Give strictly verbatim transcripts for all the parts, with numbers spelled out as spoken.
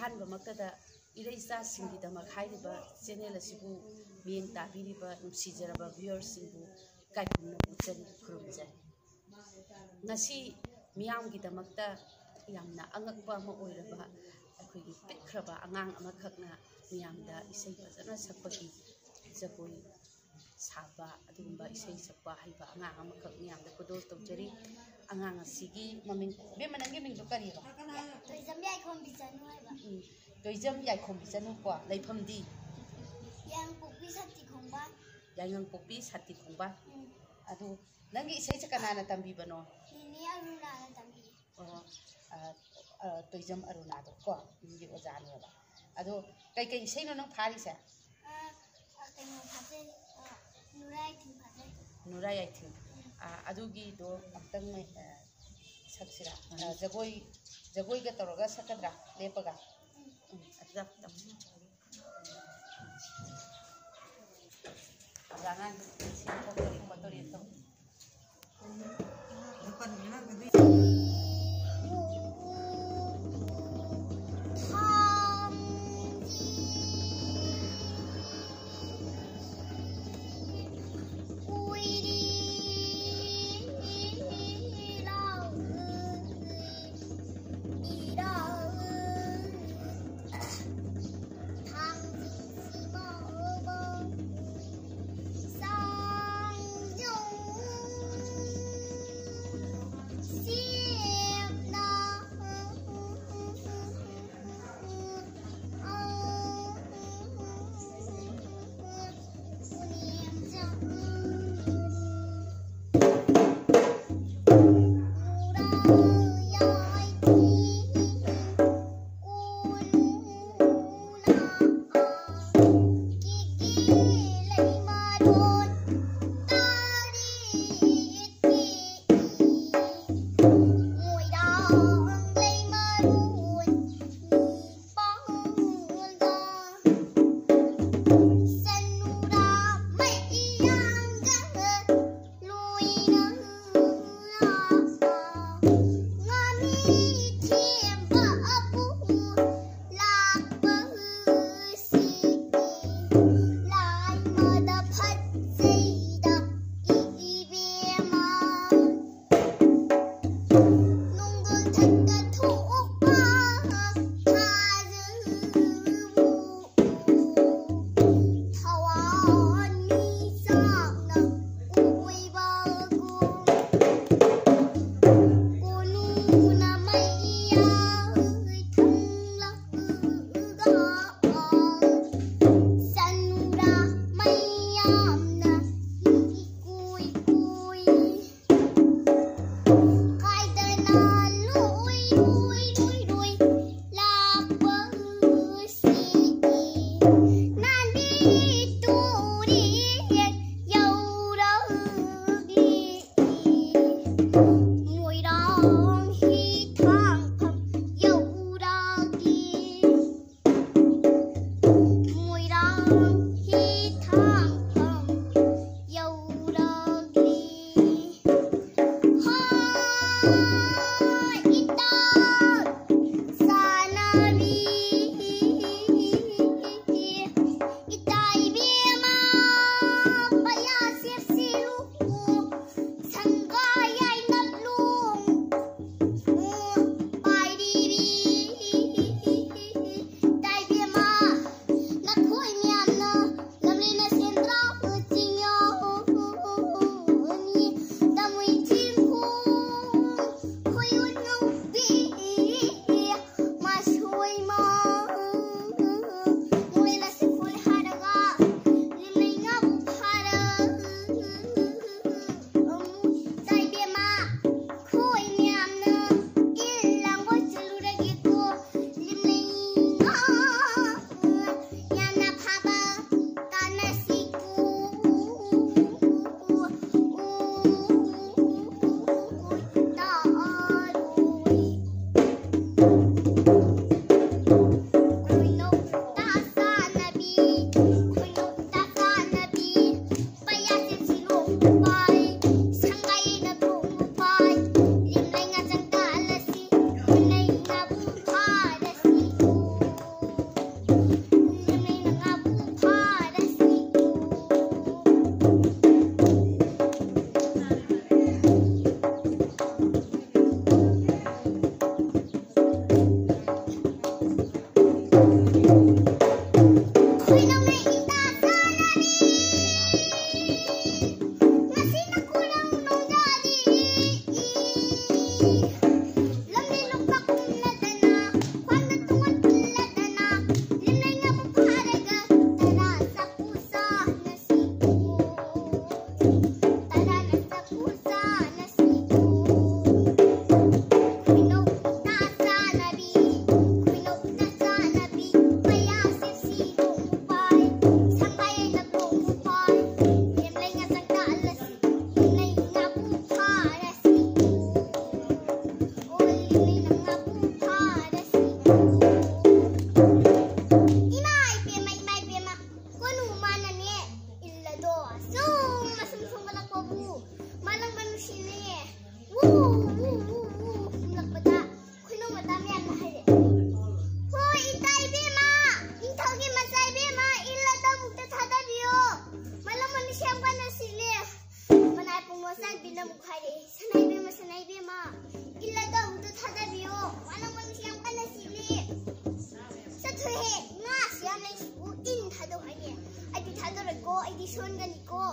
ꯑꯍꯥꯟꯕꯃꯛꯇꯗ ꯏꯔꯩꯆꯥꯁꯤꯡꯒꯤꯗꯃꯛ ꯍꯥꯏꯔꯤꯕ ꯆꯦꯅꯦꯜ ꯑꯁꯤꯕꯨ ꯃꯤꯠꯌꯦꯡ ꯇꯥꯕꯤꯔꯤꯕ ꯅꯨꯡꯁꯤꯖꯔꯕ ꯚ꯭ꯌꯨꯋꯔꯁꯤꯡꯕꯨ ꯏꯀꯥꯏ ꯈꯨꯝꯅꯕ ꯎꯠꯆꯔꯤ, ꯈꯨꯔꯨꯝꯖꯔꯤ꯫ ꯉꯁꯤ ꯃꯤꯌꯥꯝꯒꯤꯗꯃꯛꯇ ꯌꯥꯝꯅ ꯑꯉꯛꯄ ꯑꯃ ꯑꯣꯏꯔꯕ ꯑꯩꯈꯣꯏꯒꯤ ꯄꯤꯛꯈ꯭ꯔꯕ ꯑꯉꯥꯡ ꯑꯃꯈꯛꯅ ꯃꯤꯌꯥꯝꯗ ꯏꯁꯩ ꯐꯖꯅ ꯁꯛꯄꯒꯤ, ꯖꯒꯣꯏ ꯁꯥꯕ, ꯑꯗꯨꯒꯨꯝꯕ ꯏꯁꯩ ꯁꯛꯄ ꯍꯩꯕ ꯑꯉꯥꯡ ꯑꯃꯈꯛ ꯃꯤꯌꯥꯝꯗ ꯈꯨꯗꯣꯜ ꯇꯧꯖꯔꯤ꯫ ꯑꯉꯥꯡ ꯑꯁꯤꯒꯤ ꯃꯃꯤꯡ, ꯏꯕꯦꯝꯃ, ꯅꯪꯒꯤ ꯃꯤꯡꯗꯣ ꯀꯔꯤꯕ? ꯊꯣꯏꯖꯝ ꯌꯥꯏꯈꯣꯝꯕꯤ ꯆꯅꯨ ꯍꯥꯏꯕ꯫ ꯎꯝ, ꯇꯣꯏꯖꯝ ꯌꯥꯏꯈꯣꯝꯕꯤ ꯆꯅꯨꯀꯣ꯫ ꯂꯩꯐꯝꯗꯤ? ꯌꯥꯏꯉꯪꯄꯣꯛꯄꯤ ꯁꯥꯇꯤ ꯈꯣꯡꯕꯥꯟ꯫ ꯌꯥꯏꯉꯪꯄꯣꯛꯄꯤ ꯁꯥꯇꯤ ꯈꯣꯡꯕꯥꯟ꯫ ꯎꯝ꯫ ꯑꯗꯨ ꯅꯪꯒꯤ ꯏꯁꯩꯁꯦ ꯀꯅꯥꯅ ꯇꯝꯕꯤꯕꯅꯣ? ꯅꯦꯅꯦ ꯑꯔꯨꯅꯥꯅ ꯇꯝꯕꯤ꯫ ꯑꯣ, ꯑ, ꯑ, ꯇꯣꯏꯖꯝ ꯑꯔꯨꯅꯥꯗꯣ ꯀꯣ, ꯅꯪꯒꯤ ꯑꯣꯖꯥꯅꯦꯕ꯫ ꯑꯗꯣ ꯀꯩꯀꯩ ꯏꯁꯩꯅꯣ ꯅꯪ ꯐꯥꯔꯤꯁꯦ? ꯑ, ꯑ, ꯀꯩꯅꯣ ꯐꯥꯖꯩ, ꯑ, ꯅꯨꯔꯥ ꯌꯥꯏꯊꯤꯡ ꯐꯥꯖꯩ꯫ ꯅꯨꯔꯥ ꯌꯥꯏꯊꯤꯡ꯫ ꯎꯝ꯫ ꯑ, ꯑꯗꯨꯒꯤꯗꯣ ꯑꯝꯇꯪ, ꯑ, ꯁꯛꯁꯤꯔꯥ? ꯑ, ꯖꯒꯣꯏ, ꯖꯒꯣꯏꯒ ꯇꯧꯔꯒ ꯁꯛꯀꯗ꯭ꯔꯥ? ꯂꯦꯞꯄꯒ? ꯎꯝ꯫ ꯎꯝ, ꯑꯗꯨꯗ ꯑꯝꯇꯪ꯫ ꯑꯣꯖꯥ ꯑꯉꯥꯡ ꯁꯤ ꯊꯣꯛꯇꯣꯔꯤ ꯈꯣꯠꯇꯣꯔꯤ ꯑꯝꯇꯪ꯫ ꯁꯣꯟꯒꯅꯤꯀꯣ꯫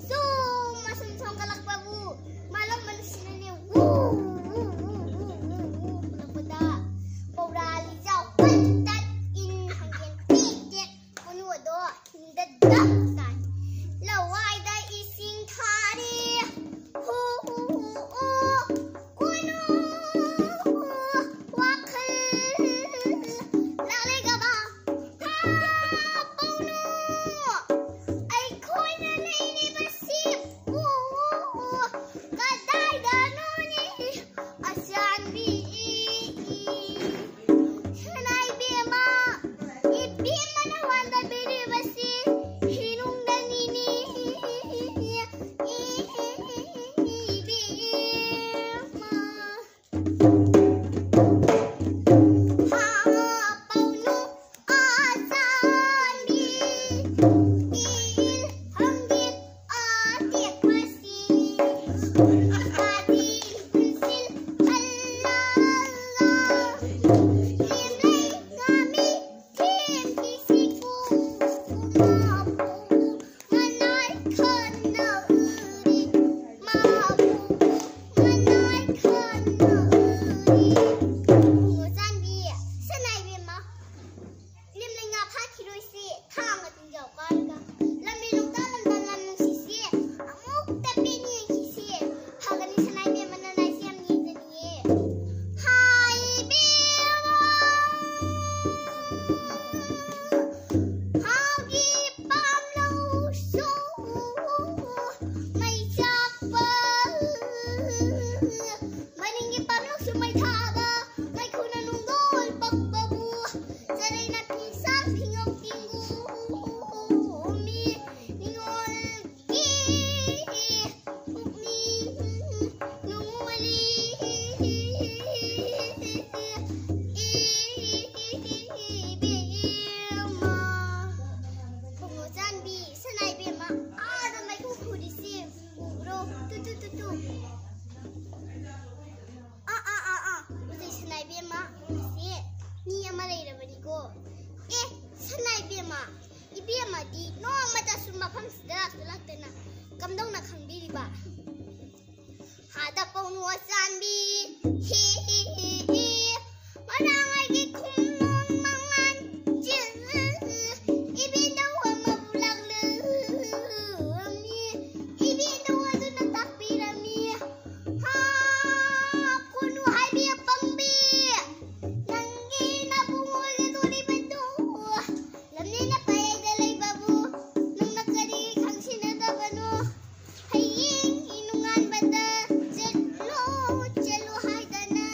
ꯁꯨꯝ ꯑꯁꯨꯝ ꯁꯣꯟꯒꯠꯂꯛꯄꯕꯨ ꯃꯥꯂꯪꯕ ꯅꯨꯡꯁꯤꯠꯅꯅꯦ ꯋꯨ, ꯋꯨ, ꯋꯨ, ꯋꯨ, ꯋꯨ ꯈꯣꯡꯂꯛꯄꯗ ꯄꯧꯔꯥ ꯂꯤꯖꯥꯎ ꯄꯠ ꯇꯠ ꯏꯟ ꯍꯪꯒꯦꯟ ꯇꯦꯛ ꯇꯦꯛ ꯀꯣꯅꯨ ꯑꯗꯣ ꯈꯤꯟꯗ ꯗꯛ ꯇꯥꯏ꯫ ꯂꯋꯥꯏꯗ ꯏꯁꯤꯡ ꯊꯥꯔꯤ꯫ ꯍꯨ, ꯍꯨ, ꯍꯨ, ꯎ, ꯀꯣꯅꯨ, ꯎ, ꯋꯥꯈꯜ ꯂꯥꯛꯂꯦꯒꯕ꯫ ꯍꯥ, ꯄꯧꯅꯨ, ꯑꯩꯈꯣꯏꯅ ꯂꯩꯔꯤꯕꯁꯤ, ꯎ, ꯎ, ꯎ, ꯀꯗꯥꯏꯗꯅꯣꯅꯦ? ꯑꯆꯥꯟꯕꯤ, ꯁꯅꯥ ꯏꯕꯦꯝꯃ, ꯏꯕꯦꯝꯃꯅ ꯋꯥꯟꯗꯕꯤꯔꯤꯕꯁꯤ ꯍꯤꯅꯨꯡꯗꯅꯤꯅꯦ, ꯏꯕꯦꯝꯃ꯫ ꯍꯥ, ꯄꯧꯅꯨ ꯑꯆꯥꯟꯕꯤ, ꯏꯜ ꯍꯪꯒꯤꯠ ꯑꯇꯦꯛꯄꯁꯤ, ꯁꯥꯗꯤ ꯄꯨꯟꯁꯤꯜꯍꯜꯂꯒ, ꯂꯦꯝꯂꯩ ꯉꯥꯃꯤ ꯊꯦꯡꯈꯤꯁꯤꯀꯣ, ꯃꯥꯕꯨ ꯃꯅꯥꯏ ꯈꯟꯅ ꯎꯔꯤ, ꯃꯥꯕꯨ ꯃꯅꯥꯏ ꯈꯟꯅ ꯎꯔꯤ꯫ ꯏꯕꯨꯡꯉꯣ ꯆꯥꯟꯕꯤ, ꯁꯅꯥ ꯏꯕꯦꯝꯃ, ꯂꯦꯝꯂꯩ ꯉꯥ ꯐꯥꯈꯤꯔꯣꯏꯁꯤ, ꯊꯥꯡꯒ ꯇꯤꯡꯖꯥꯎ ꯀꯥꯔꯒ ꯂꯝꯕꯤ ꯂꯣꯛꯇ ꯂꯝꯗꯝ ꯂꯝ ꯅꯨꯡꯁꯤꯁꯤ ꯑꯃꯨꯛꯇ ꯄꯦꯟ ꯌꯦꯡꯈꯤꯁꯤ꯫ ꯐꯒꯅꯤ ꯁꯅꯥ ꯏꯕꯦꯝꯃ, ꯅꯅꯥꯏꯁꯤ ꯌꯥꯝ ꯌꯦꯡꯖꯅꯤꯡꯉꯦ꯫ ꯍꯥꯏ ꯏꯕꯦꯝꯃ, ꯍꯥꯎꯒꯤ ꯄꯥꯝꯂꯧꯁꯨ ꯃꯩ ꯆꯥꯛꯄ, ꯃꯅꯤꯡꯒꯤ ꯄꯥꯝꯂꯧꯁꯨ ꯃꯩ ꯊꯥꯕ, ꯃꯩꯈꯨꯅ ꯅꯨꯡꯗꯣꯜ ꯄꯛꯄꯕꯨ, ꯆꯔꯩꯅ ꯐꯤꯁꯥ ꯐꯤꯉꯧ ꯇꯤꯡꯒꯨ ꯃꯤ ꯅꯤꯉꯣꯜꯒꯤ ꯄꯨꯛꯅꯤꯡ ꯅꯨꯡꯉꯣꯜꯂꯤ꯫ ꯏꯕꯦꯝꯃ, ꯈꯣꯡꯉꯨ ꯆꯥꯟꯕꯤ, ꯁꯅꯥ ꯏꯕꯦꯝꯃ, ꯑꯥꯗ ꯃꯩꯈꯨ ꯈꯨꯔꯤꯁꯤ ꯎꯕ꯭ꯔꯣ? ꯇꯨ, ꯇꯨ, ꯇꯨ, ꯇꯨ꯫ ꯑꯥ, ꯑꯥ, ꯑꯥ, ꯑꯥ꯫ ꯎꯖꯩ ꯁꯅꯥ ꯏꯕꯦꯝꯃ, ꯑꯁꯤ ꯃꯤ ꯑꯃ ꯂꯩꯔꯕꯅꯤꯀꯣ꯫ ꯑꯦ, ꯁꯅꯥ ꯏꯕꯦꯝꯃ, ꯏꯕꯦꯝꯃꯗꯤ ꯅꯣꯡꯃꯇꯁꯨ ꯃꯐꯝꯁꯤꯗ ꯂꯥꯛꯁꯨ ꯂꯥꯛꯇꯅ ꯀꯝꯗꯧꯅ ꯈꯪꯕꯤꯔꯤꯕ? ꯍꯥꯗ ꯄꯧꯅꯨ ꯑꯆꯥꯟꯕꯤ, ꯍꯤ, ꯍꯤ, ꯍꯤ, ꯍꯤ꯫ ꯃꯔꯥꯡ ꯑꯩꯒꯤ ꯈꯨꯝꯅꯣꯡ ꯃꯉꯥꯟ ꯆꯦꯜ, ꯏꯕꯦꯟꯗꯧ ꯑꯃꯕꯨ ꯂꯥꯛꯂꯝꯃꯤ꯫ ꯏꯕꯦꯟꯗꯧ ꯑꯗꯨꯅ ꯇꯥꯛꯄꯤꯔꯝꯃꯤ꯫ ꯍꯥ, ꯀꯣꯅꯨ ꯍꯥꯏꯕꯤ ꯑꯄꯪꯕꯤ, ꯅꯪꯒꯤ ꯅꯕꯨꯡ ꯑꯣꯏꯒꯗꯧꯔꯤꯕꯗꯨ ꯂꯝꯅꯦꯅ ꯄꯥꯏꯗ ꯂꯩꯕꯕꯨ ꯅꯪꯅ ꯀꯔꯤ ꯈꯪꯁꯤꯟꯅꯗꯕꯅꯣ? ꯍꯌꯦꯡ ꯅꯣꯡꯉꯥꯟꯕꯗ ꯆꯠꯂꯣ, ꯆꯠꯂꯣ ꯍꯥꯏꯗꯅ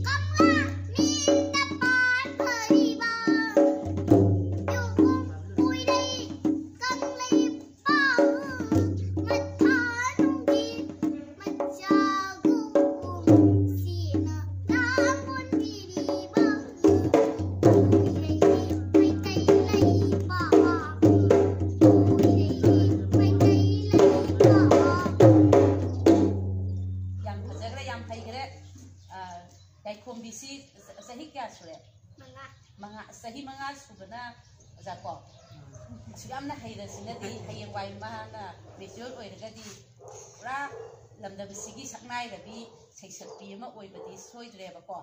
ꯀꯪꯂꯥ ꯃꯤꯠꯇ ꯄꯥꯟꯈ꯭ꯔꯤꯕ ꯌꯨꯝ ꯀꯨꯏꯔꯩ ꯀꯪꯂꯩꯄꯥꯛ ꯃꯊꯥꯅꯨꯡꯒꯤ ꯃꯆꯥꯒꯨꯝ ꯁꯤꯅ ꯂꯥꯡꯒꯣꯟꯕꯤꯔꯤꯕ ꯀꯨꯏꯔꯩ ꯃꯩꯇꯩ ꯂꯩꯄꯥꯛ, ꯀꯨꯏꯔꯩ ꯃꯩꯇꯩ ꯂꯩꯄꯥꯛ꯫ ꯌꯥꯝ ꯐꯖꯈ꯭ꯔꯦ, ꯌꯥꯝ ꯍꯩꯈ꯭ꯔꯦ꯫ ꯑ, ꯌꯥꯏꯈꯣꯝꯕꯤꯁꯤ ꯆ-, ꯆꯍꯤ ꯀꯌꯥ ꯁꯨꯔꯦ? ꯃꯉꯥ꯫ ꯃꯉꯥ, ꯆꯍꯤ ꯃꯉꯥ ꯁꯨꯕꯅ ꯑꯣꯖꯥ ꯀꯣ? ꯑꯁꯨꯛ ꯌꯥꯝꯅ ꯍꯩꯔꯁꯤꯅꯗꯤ ꯍꯌꯦꯡꯋꯥꯏ ꯃꯥꯅ mature ꯑꯣꯏꯔꯒꯗꯤ ꯄꯨꯔꯥ ꯂꯝꯗꯝꯁꯤꯒꯤ ꯁꯛꯅꯥꯏꯔꯕꯤ ꯁꯩꯁꯛꯄꯤ ꯑꯃ ꯑꯣꯏꯕꯗꯤ ꯁꯣꯏꯗ꯭ꯔꯦꯕꯀꯣ꯫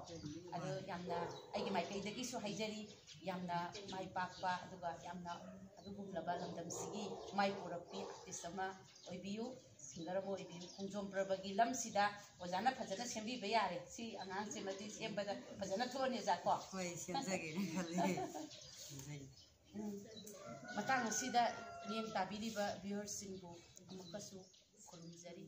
ꯑꯗꯣ ꯌꯥꯝꯅ ꯑꯩꯒꯤ ꯃꯥꯏꯀꯩꯗꯒꯤꯁꯨ ꯍꯥꯏꯖꯔꯤ, ꯌꯥꯝꯅ ꯃꯥꯏ ꯄꯥꯛꯄ ꯑꯗꯨꯒ ꯌꯥꯝꯅ ꯑꯗꯨꯒꯨꯝꯂꯕ ꯂꯝꯗꯝꯁꯤꯒꯤ ꯃꯥꯏ ꯄꯨꯔꯛꯄꯤ artist ꯑꯃ ꯑꯣꯏꯕꯤꯌꯨ, singer ꯑꯃ ꯑꯣꯏꯕꯤꯌꯨ꯫ ꯈꯣꯡꯖꯣꯝ ꯄꯔꯕꯒꯤ ꯂꯝꯁꯤꯗ ꯑꯣꯖꯥꯅ ꯐꯖꯅ ꯁꯦꯝꯕꯤꯕ ꯌꯥꯔꯦ꯫ ꯁꯤ ꯑꯉꯥꯡꯁꯤꯃꯗꯤ ꯁꯦꯝꯕꯗ ꯐꯖꯅ ꯊꯣꯛꯑꯅꯤ ꯑꯣꯖꯥ ꯀꯣ? ꯍꯣꯏ, ꯁꯦꯝꯖꯒꯦꯅ ꯈꯜꯂꯤ꯫ ꯁꯦꯝꯖꯒꯦ꯫ ꯎꯝ꯫ ꯃꯇꯥꯡ ꯑꯁꯤꯗ ꯃꯤꯠꯌꯦꯡ ꯇꯥꯕꯤꯔꯤꯕ viewerꯁꯤꯡꯕꯨ ꯑꯃꯨꯛꯀꯁꯨ ꯈꯨꯔꯨꯝꯖꯔꯤ꯫